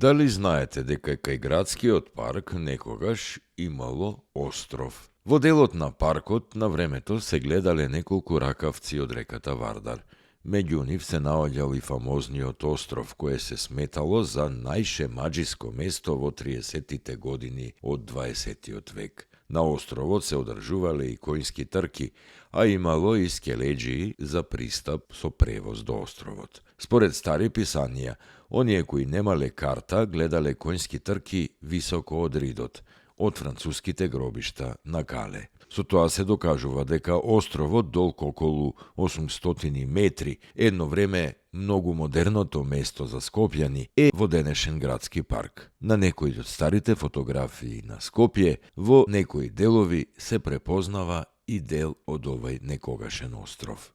Дали знаете дека кај градскиот парк некогаш имало остров? Во делот на паркот на времето се гледале неколку ракавци од реката Вардар. Меѓу нив се наоѓал и фамозниот остров, кое се сметало за најшемаџиско место во 30-тите години од 20-тиот век. На островот се одржувале и коњски трки, а имало и скелеџии за пристап со превоз до островот. Според стари писанија, оние кои немале карта гледале коњски трки високо од ридот, од француските гробишта на Кале. Со тоа се докажува дека островот долг околу 800 метри, едно време многу модерното место за скопјани, е во денешен градски парк. На некои од старите фотографии на Скопје, во некои делови се препознава и дел од овој некогашен остров.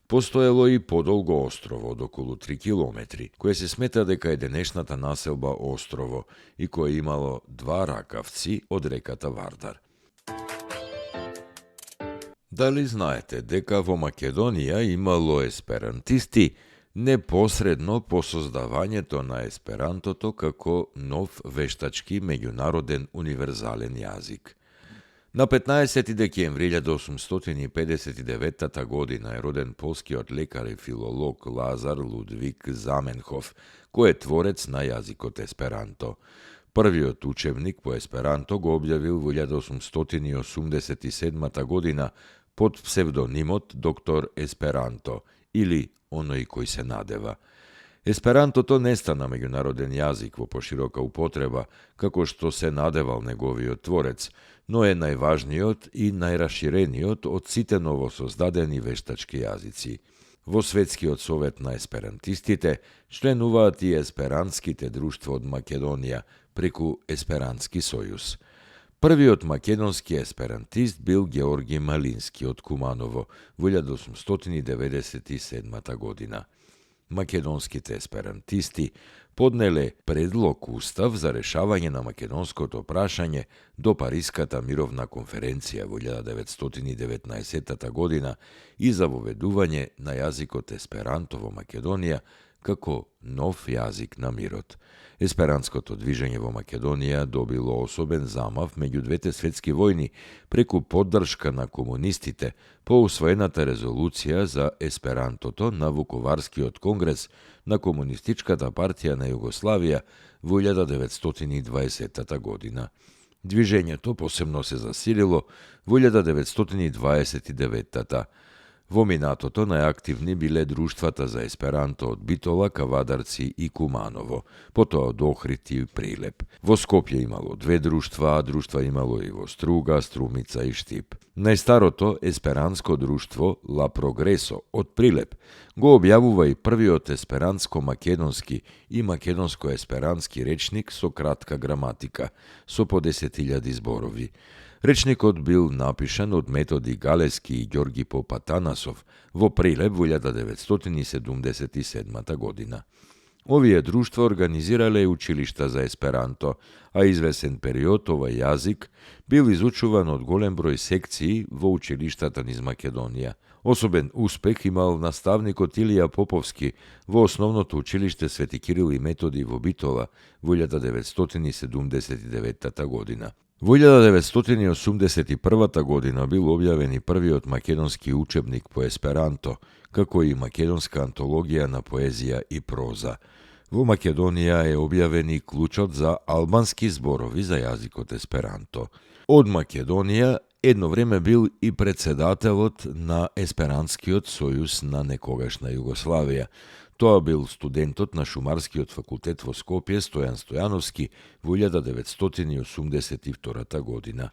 Постоело и подолго острово од околу 3 километри, кое се смета дека е денешната населба острово и кое имало два ракавци од реката Вардар. Дали знаете дека во Македонија имало есперантисти непосредно по создавањето на есперантото како нов вештачки меѓународен универзален јазик? На 15 декември 1859 година е роден полскиот лекар и филолог Лазар Лудвик Заменхов, кој е творец на јазикот есперанто. Првиот учебник по есперанто го објавил во 1887 година под псевдонимот доктор Есперанто или оној кој се надева. Есперантото не стана меѓународен јазик во поширока употреба, како што се надевал неговиот творец, но е најважниот и најраширениот од сите новосоздадени вештачки јазици. Во Светскиот совет на есперантистите членуваат и есперантските друштва од Македонија преку Есперантски сојуз. Првиот македонски есперантист бил Георги Малински од Куманово во 1897 година. Македонските есперантисти поднеле предлог устав за решавање на македонското прашање до Париската мировна конференција во 1919 година и за воведување на јазикот есперанто во Македонија како нов јазик на мирот. Есперантското движење во Македонија добило особен замав меѓу двете светски војни преку поддршка на комунистите по усвоената резолуција за есперантото на Вуковарскиот конгрес на Комунистичката партија на Југославија во 1920 година. Движењето посебно се засилило во 1929 Во минатото најактивни биле друштвата за есперанто од Битола, Кавадарци и Куманово, потоа од Охрид и Прилеп. Во Скопје имало две друштва, а друштва имало и во Струга, Струмица и Штип. Најстарото есперанско друштво Ла Прогресо од Прилеп го објавува и првиот есперанско-македонски и македонско-есперански речник со кратка граматика, со по 10.000 зборови. Речникот бил напишан од Методи Галески и Ѓорги Попатанасов во Прилеп во 1977 година. Овие друштва организирале училишта за есперанто, а извесен период овој јазик бил изучуван од голем број секции во училиштата низ Македонија. Особен успех имал наставникот Илија Поповски во основното училиште Свети Кирил и Методи во Битола во 1979 година. Во 1981 година бил објавен и првиот македонски учебник по есперанто, како и македонска антологија на поезија и проза. Во Македонија е објавен и клучот за албански зборови за јазикот есперанто. Од Македонија едно време бил и председателот на Есперантскиот сојуз на некогашна Југославија. Тоа бил студентот на Шумарскиот факултет во Скопје Стојан Стојановски во 1982 година.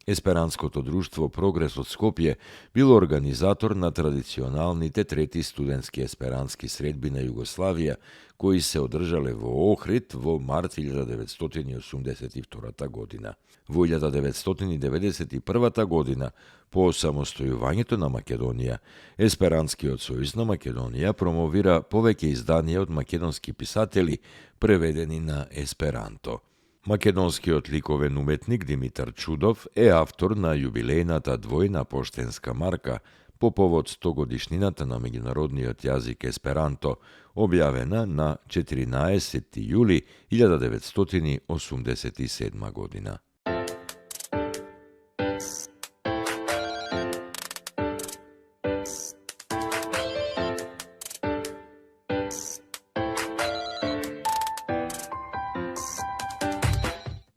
Есперантското друштво Прогрес од Скопје било организатор на традиционалните трети студентски есперантски средби на Југославија, кои се одржале во Охрид во март 1982 година. Во 1991 година, по самостојувањето на Македонија, Есперантскиот сојуз на Македонија промовира повеќе изданија од македонски писатели преведени на есперанто. Македонскиот ликовен уметник Димитар Чудов е автор на јубилејната двојна поштенска марка po povod 100-godišnjinata na međunarodniот jazik Esperanto, objavena na 14. juli 1987. godina.